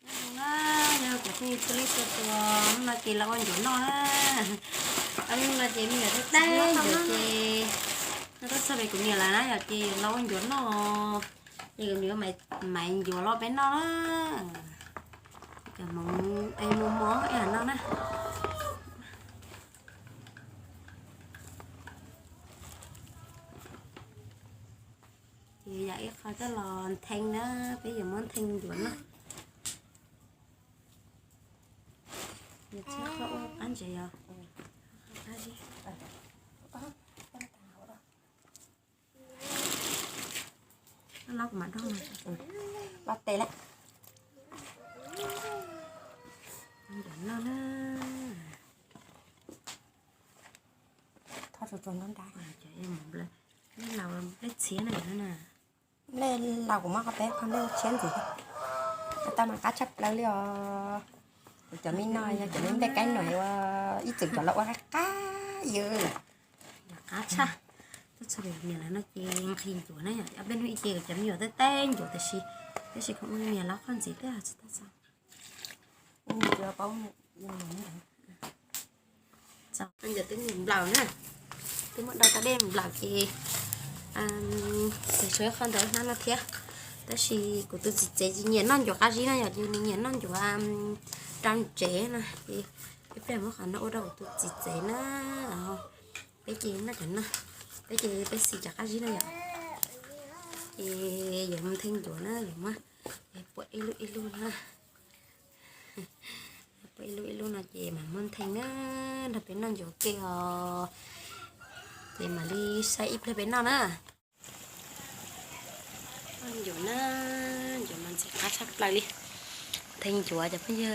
Nyob zoo na, nyob zoo cov phooj ywg txhua leej txhua tus, hnub no ces los ua ncuav noj na. Ob hnub no ces me nyuam tej tag ncuav ces noj tau txog pem kuv niam lawm na, yog ces los ua ncuav noj. Ces kuv niam maiv ncuav los peb noj na. Cov hmoov es mus mov es noj na. Ces yog ib qho coj los nthee na, peb yuav muab nthee ncuav noj. Nws txhob qhov ua qab ntsev yog qab zib. Los kuv mam doj los tes lawm. Ncuav noj na. Thoj tsuag tsuag nrab nrab. Lej laus lej txhiab na. Lej laus kuv muab qhov peb qhov lej tshiab ntxiv. Tau mas qab tshaj plaws li os. Kuv cov me no yog cov me nplej kaib nuam ua ib txwm cov los ua qab qab yws. Qab tshaj. Tuaj txog pem niam lawv no ces nqhis ncuav na yom, ob peb hnub ib ce cov me nyuam tej teb ncuav tab sis, tab sis khoom ua niam los qhov ntxiv tej tsis tau txog. Ncuav twb nplaum na, twb muab dau tau dej nplaum ces, ces tshuav qhov ntawd hnab no thiab. Tab sis kuv tus txiv tsev tsis nyiam noj ncuav qab zib no yom, ces nws nyiam noj ncuav rau ntsev no ces ib pliag muab qhov no ua rau kuv tus txiv tsev na. Peb ces noj cov no, peb ces peb xis cov qab zib no yom. Ces yuav mus nthee ncuav na, yuav muab pua ib lub ib lub na. Pua ib lub ib lub no ces mam muab nthee na, nrog peb noj ncuav ke os. Ces mam li saib ib pliag peb noj na. Ncuav na, ncuav mas ntxim qab tshaj plaws li. Nthee ncuav cov phooj ywg.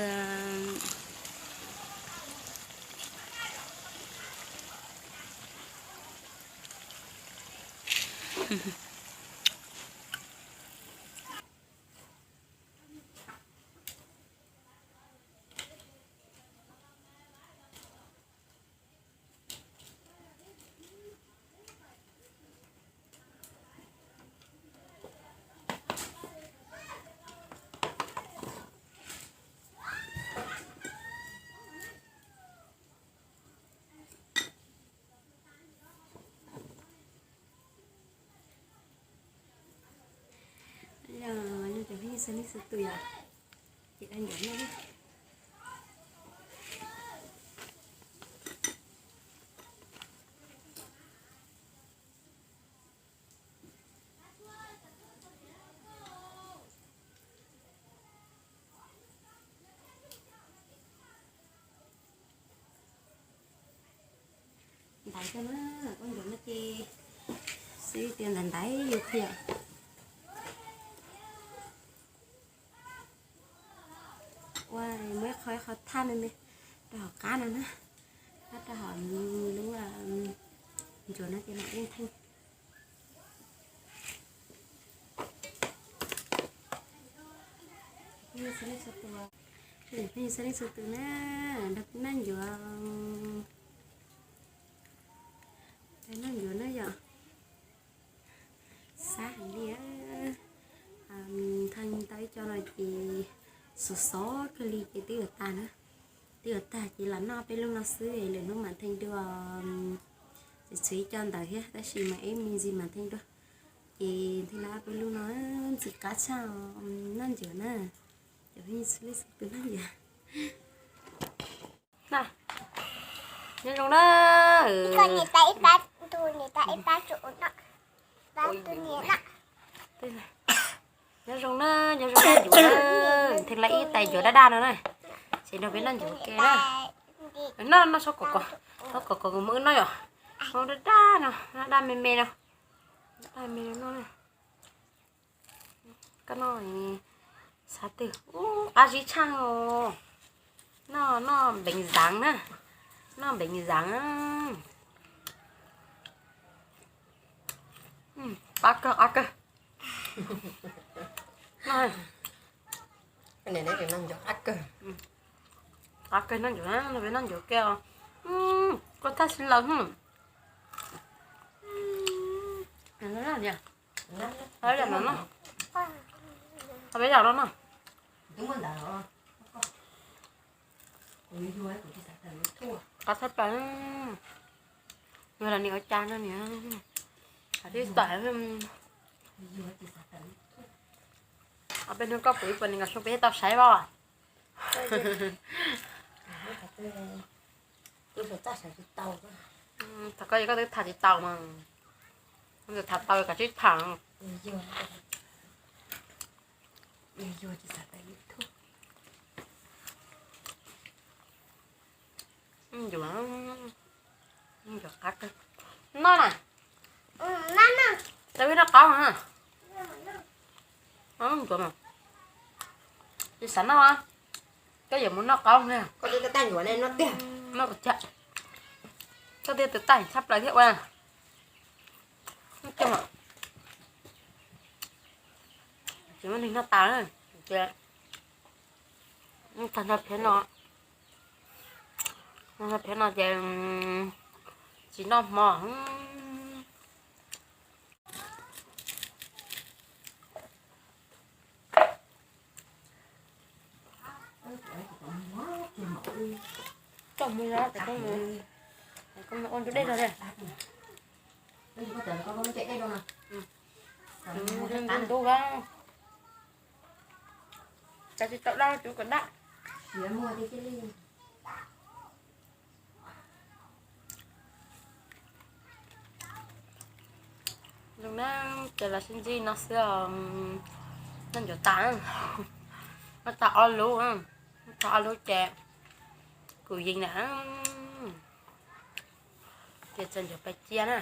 Yog cov phooj ywg txhua leej txhua tus yom, ces dab ncuav noj. Ntaiv koj na, ua ncuav no ces xwb tias ntaiv ntaiv yus thiab. Ua muab ib qho ib qho thaj me me rau hauv qab no na, thaj rau hauv lub ncuav no ces mam li nthee. Phooj ywg txhua leej txhua tus na, nrog peb noj ncuav, noj ncuav na yom. Sab heev li, nthee tau ib co no ces xov xov kawg li ces twb yuav tag na. Twb yuav tag ces lam noj peb lub no xwb, lwm hnub mam nthee dua. Tseem tshuav ib co ntawd thiab tab sis mas ib me ntsis mam nthee dua. Ces nthee tau peb lub no ntxim qab tshaj, noj ncuav na. Cov phooj ywg txhua leej txhua tus noj ncuav. Nyob zoo na. Nyob zoo na, nyob zoo na, ncuav na. Nthee lawm ib tais ncuav daj daj no na. Ces nrog peb noj ncuav ke na. Noj, noj txhob kom, txhob kom kom mus wb noj yom. Noj daj daj no, daj daj me me no. Daj me no na. Koj noj xav twg, qab zib tshaj os. Noj, noj npeev zav na. Noj npeev zav. Qab kawg, qab kawg. Qab kawg, noj ncuav, noj ncuav ke os. Koj thaj si laws. Peb yam no no. Qab tshaj plaws, yog los nim ua cas no niam, tib tawm. Ob peb hnub koj pum ib puas nees nkaum xyoo peb thiaj tau saib os. Thaum koj koj twb tham tsis tau mas, tham tau kom sib tham. Yuav, yuav qab kawg. Noj na. Tau wb noj qaub na. Yuav mas, tsis xav noj, koj yuav mus noj qaub na. Noj tiag, koj tiag tus tais tshaj plaws thiab ua. Tsis muaj neeg noj tas, tag nrho phiab no, tag nrho phiab no ces tsis noj hmo. Coj mus, ua ntug dej rau. Ntub ntub, cas tsis tau dab, tsis kom dab. Zoo na, ces los sib ntsib no xwb os. Noj ncuav tas, noj tag ob lub, noj tag ob lub ces kuv yees na, ces txawm ncuav pais cia na.